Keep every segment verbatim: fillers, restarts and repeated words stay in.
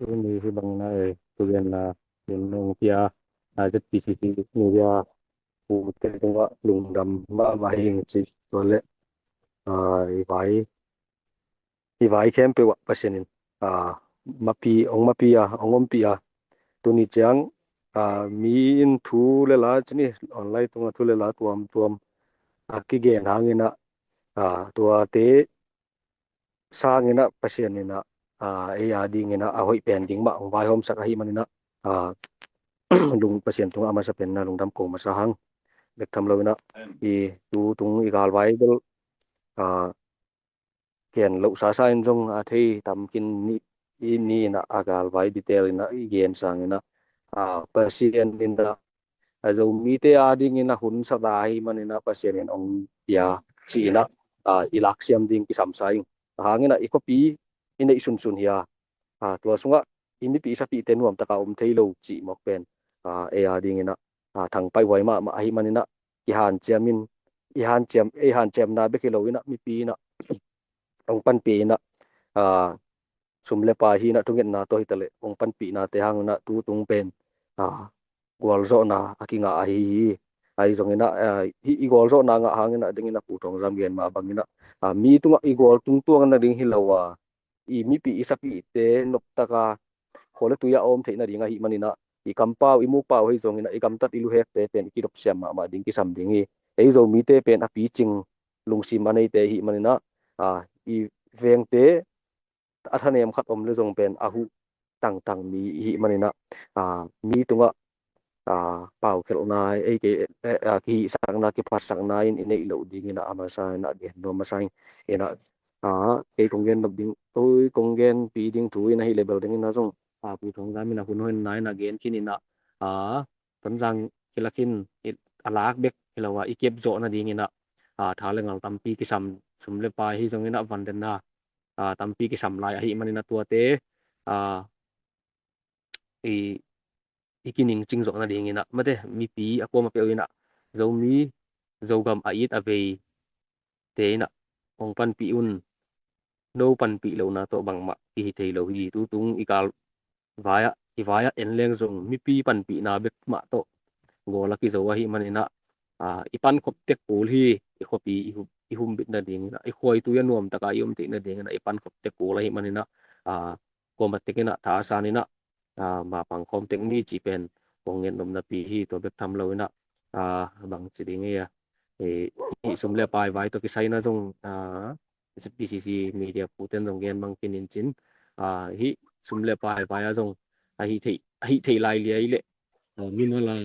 Tuni hi bangin a, eh, thugenna tun hong pia, ah, Z P C C media pute tungah lungdam mahmah hi ing ci. Tua leh, ah, i vai, i vai khempeuh ah Pasian in, ah, mapi, hong mapi a, hong ompih a. Tuni ciang, ah, mi in thu le la ci ni, online tungah thu le la tuamtuam a kigen hangin a, ah, tuate sangin a Pasian in a, ah, ei a dingin a, a hoih pen ding mah hong vaihawmsak ahih manin a, ah, lung Pasian tungah a masa pen a lungdam ko masa hang. Bek tham loin a, i tu tung i galvai bel, ah, gen loh sasa in zong a thei tam khin ni, i ni in a, a galvai detail in a i gen sangin a, ah, Pasian in a, a Zomite a dingin a hun sa ta ahih manin a Pasian in hong pia ci-in a, ah, i laksiam ding kisam sa ing. A hangin a i khuapi i neih sunsun hi a, ah, tua sungah i mipi i sapite nuamtaka om thei lo cih mawk pen, ah, ei a dingin a, ah, thangpaih huai mahmah ahih manin a i hanciam in, i hanciam, ei hanciamna bek hi loin a mipi in a hong panpih in a, ah, sum le pai hi in a thungetna tawh hi ta leh hong panpihnate hangin a tu tung pen, ah, gualzawhna a kingah ahi hi. Ahi zongin a, ah, hih i gualzawhna ngah hangin a dingin a Pu Thawng Zam gen mah bangin a, ah, mi tungah i gual tungtuang nading hi lo a, i mipi i sapite noptaka khua le tui a a om theih nading ahih manin a, i kampau i mukpau ahi zongin a i gamtat i luhekte pen i kidopsiam mahmah ding kisam ding hi. Ei Zomite pen a picing lungsim a neite ahih manin a, ah, i vengte a thanem khat om le zong pen a huh tangtang mi i hih manin a, ah, mi tungah, ah, paukhelhna, ei kei, eh, ah, kihihsakna, kiphatsakna in i neih loh dingin a, a masa in a gen nuam masa ing. In a, ah, kei kong gen nop ding, oi, kong genpih ding thu in a hih leh bel dingin a zong, ah, Pu Thawng Zam in a hun hoihna in a gen khin in a, ah, Tonzang kilak in, i, a lak bek hi lo a, i kep zawh nadingin a, ah, tha le ngal tampi kisam, sum le pai hi zongin a van den a, ah, tampi kisam lai ahih manin a tuate, ah, i, i kiningcing zawh nadingin a, mate, mipi a kuamah peuh in a, Zomi, Zogam a it a veite in a hong panpih un, no panpih lohna tawh bangmah kihi thei lo hi. Tu tung i galvai ah, i vai ah en leng zong mipi panpihna bek mah tawh gawl a kizo ahih manin a, ah, i pankhop tek kul hi. I khuapi i hum, i humbit nadingin a, i khuaitui a nuamtaka i om theih nadingin a, i pankhop tek kul ahih manin a, ah, kuamah tek in a tha a san in a, ah, mapang khawm tek ni cih pen kong nget nopna pi hi. Tua bek tham loin a, ah, bangci ding hi a, eh, hih sum le pai vai tawh kisai in a zong, ah, Z P C C media puten zong gen bang khin in cin, ah, hih sum le pai vai a zong a hih theih, a hih theih lai liai leh, ah, mimal a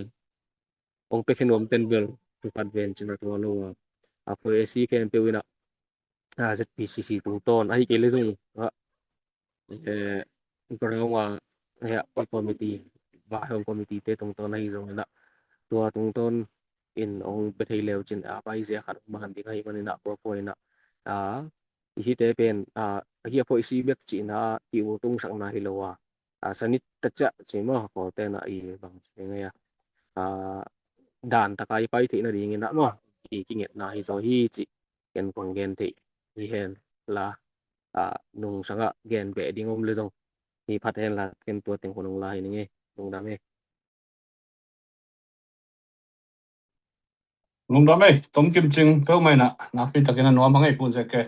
hong pia khe nuam ten bel, thu khat ven cin a tua lo a, a poi a si khempeuh in a, ah, Z P C C tungtawn, ahih kei leh zong, ah, eh, ground a, eh, committee, vaihawm committee te tungtawn ahi zongin a, tua tungtawn in hong pia thei leu cin a, pai zia khat hong bang ding ahih manin a, pua pua in a, ah, i hihte pen, ah, a hih a poi si bek cihna, i u tungsakna hi lo a, ah, sanit ta ciah ci maw, kawlten a i bang ci ngai a, ah, dan taka i pai theih nadingin a maw, i kingetna hi zaw hi cih ken kong gen theih hi hen la, ah, nungsangah gen beh ding om le zong hi phat hen la, ken tua teng hun hong la hi ning e. Lungdam e. Lungdam e, Tom Kim Cing, peuhmah in a, nakpi takin a nuam hang e, Pu Zek e.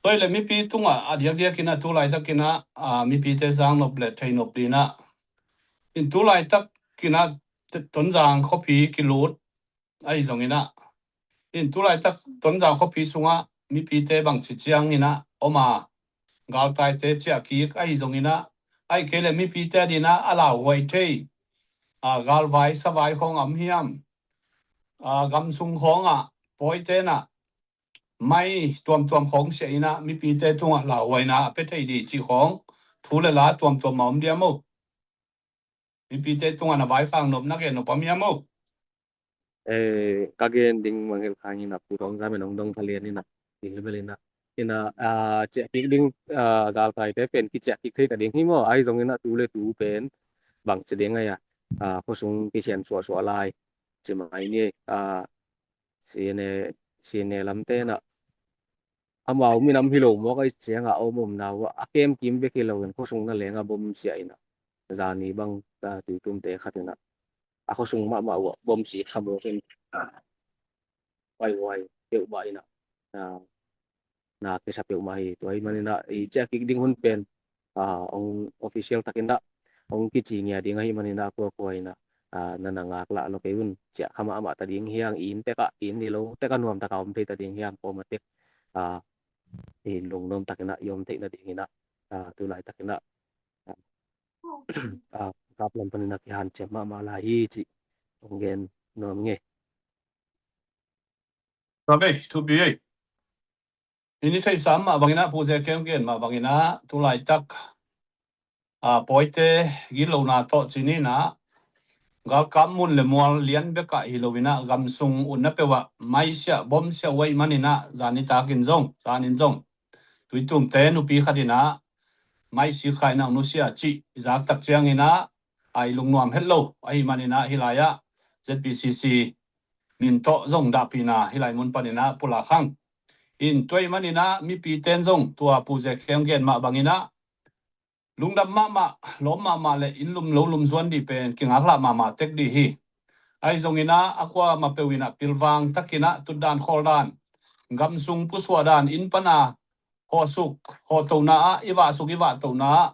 Tua hi leh mipi tungah a diakdiakin a, tu laitakin a, ah, mipite zang nop le thei nop dingin a, in tu laitakin a, Tonzang khuapi kilut ahi zongin a, in tu laitak Tonzang khuapi sungah mipite bangci ciangin a om a, galtaite ciah kik ahi zongin a, ahih kei leh mipite dingin a, a lauhuai thei, ah, galvai savai khawng a om hiam, ah, gamsung khawngah pawite in a mai tuamtuam khawng siah in a, mipite tungah lauhuaina a pia thei ding cih khawng thu le la tuamtuam a om diam o? Mipite tungah na vaikhak nop, na gen nop a om hiam o? Eh, ka gen ding mangngilh kha ing in a, Pu Thawng Zam in hong dong ka lian in a, ti hi bel in a. In a, ah, ciah kik ding, ah, galtaite pen kiciah kik thei ta ding hi maw? Ahi zongin a tu le tu pen bangci ding ai a, ah, khuasung kisian suahsuah lai ci mai ni, ah, C N A, C N A lamte in a, amau minam hi lo mawk ahih ciangin a om omna uh ah a kem kim bek hi loin khuasung na leng a bom siah in ah, zani bang, a, tuitumte khat in ah a khuasung mahmah uh ah bom si kha mawk in, a, huaihuai peuhmah in ah, a, na kisa peuhmah hi. Tua ahih manin ah i ciah kik ding hun pen, a, hong official takin ah hong kici ngia ding ahih manin ah kuakua in ah, a, na na ngaklah lo kei un. Ciah kha mahmah ta ding hi hang, i inn tek ah, i inn hi lo tek ah nuam takin om thei ta ding hi hang, kuamah tek, a, i lungnuam takin ah i om theih nadingin ah, a, tu laitakin ah, a, a, Galkap lam panin ah kihanciam mahmah lai hi cih hong gen nuam ing e. Tua bek thupi ei. I theihsa mah bangin ah, Pu Ze Keng gen mah bangin ah, tu laitak, a, pawite gitlohna tawh ci-in ah, galkap mun le mual lian bek ah hi loin ah, gamsung utna peuh ah mai siah, bom siah uh ahih manin ah, zan nitak in zong, zan in zong tuitumte nupi khat in ah mai sik kha in ah nusia cih i zak tak ciangin ah, a, i lungnuam het lo ahih manin ah, hih lai ah Z P C C min tawh zong dahpihna hih lai mun panin ah pulak hang. In tua ahih manin ah mipite in zong tua Pu Ze Keng gen mah bangin ah lungdam mahmah, lawm mahmah le inn lum lo lum zuan dih pen kingaklah mahmah tek dih hi. Ahi zongin ah a kuamah peuh in ah pilvang takin ah tutdan khawldan, gamsung pusuahna dan, inn pan a hawsuk hawtohna ah, i vahsuk i vahtohna ah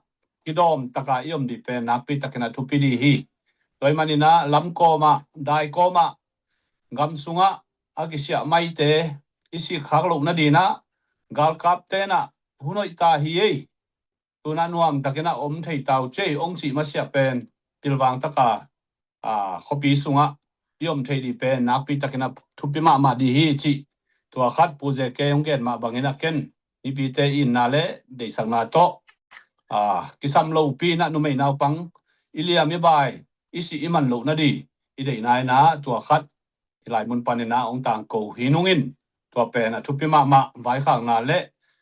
kidawm takin i om dih pen nakpi takin ah thupi dih hi. Tua ahih manin ah lam kawm ah, dai kawm ah, gamsung ah a kisiah maite i sikkhak loh nadingin ah, galkapte in ah hun hoih ta hi ei, tu-in ah nuam takin ah om thei ta uh ei hong cih masiah pen pilvang takin, a, khuapi sungah i om thei dih pen nakpi takin ah thupi mahmah dih hi cih tua khat Pu Ze Keng hong gen mah bangin ah ken mipite i itna le deihsakna tawh, a, kisam lopi in ah numei naupang i liam i bai, i sih i man loh nading i deihna in ah tua khat hih lai mun panin ah hong tangko hi nungin, tua pen a thupi mahmah vaikhakna le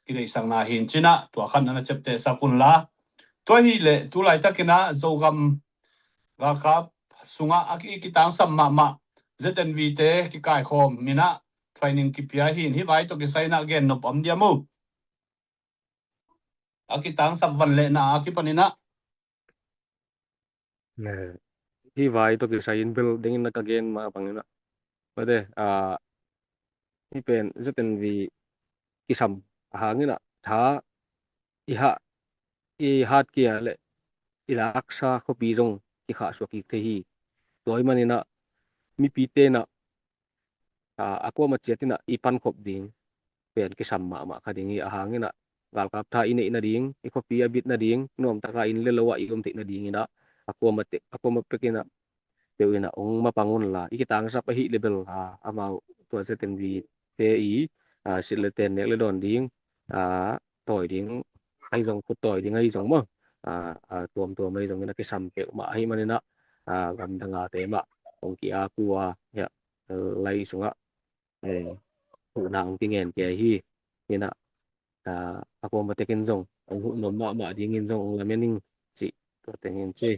kideihsakna hi in ci-in ah tua khat na na ciaptehsak un la. Tua ahih leh tu laitakin ah Zogam galkap sungah a ki, kitangsap mahmah Z N V te kikaikhawm in ah training kipia hi in, hih vai tawh kisai in ah gen nop om diam uh? A kitangsap van lehna a kipanin ah. Hih vai tawh kisai in bel dengin ah ka gen mah bangin ah, mate, a, hih pen Z N V kisam ahang in ah tha i hah, i hat kei a leh i laksa khuapi zong kikhahsuah kik thei hi. Tua ahih manin ah mipite in ah, a, a kuamah ciat in ah i pankhop ding pen kisam mahmah kha ding hi. Ahang in ah galkap tha i neih nading, i khuapi a bit nading, nuam takin inn le lo ah i om theih nadingin ah a kuamah tek, a kuamah pek in ah peuh in ah hong mapang un la, i kitangsap ahih leh bel, a, amau tua Z N V te i, a, silh le ten, nek le dawn ding, a, tawi ding ahi zong, khut tawi ding ahi zong maw, a, a, tuamtuam ahi zongin ah kisam peuhmah ahih manin ah, a, gamdang a te mah hong ki-ak uh a, hiah, lai sungah, eh, huhna hong kingen kei hi. Hi in ah, a, a kuamah tekin zong hong huh nuam mahmah dingin zong hong lamen ing cih tua teng hi in ci.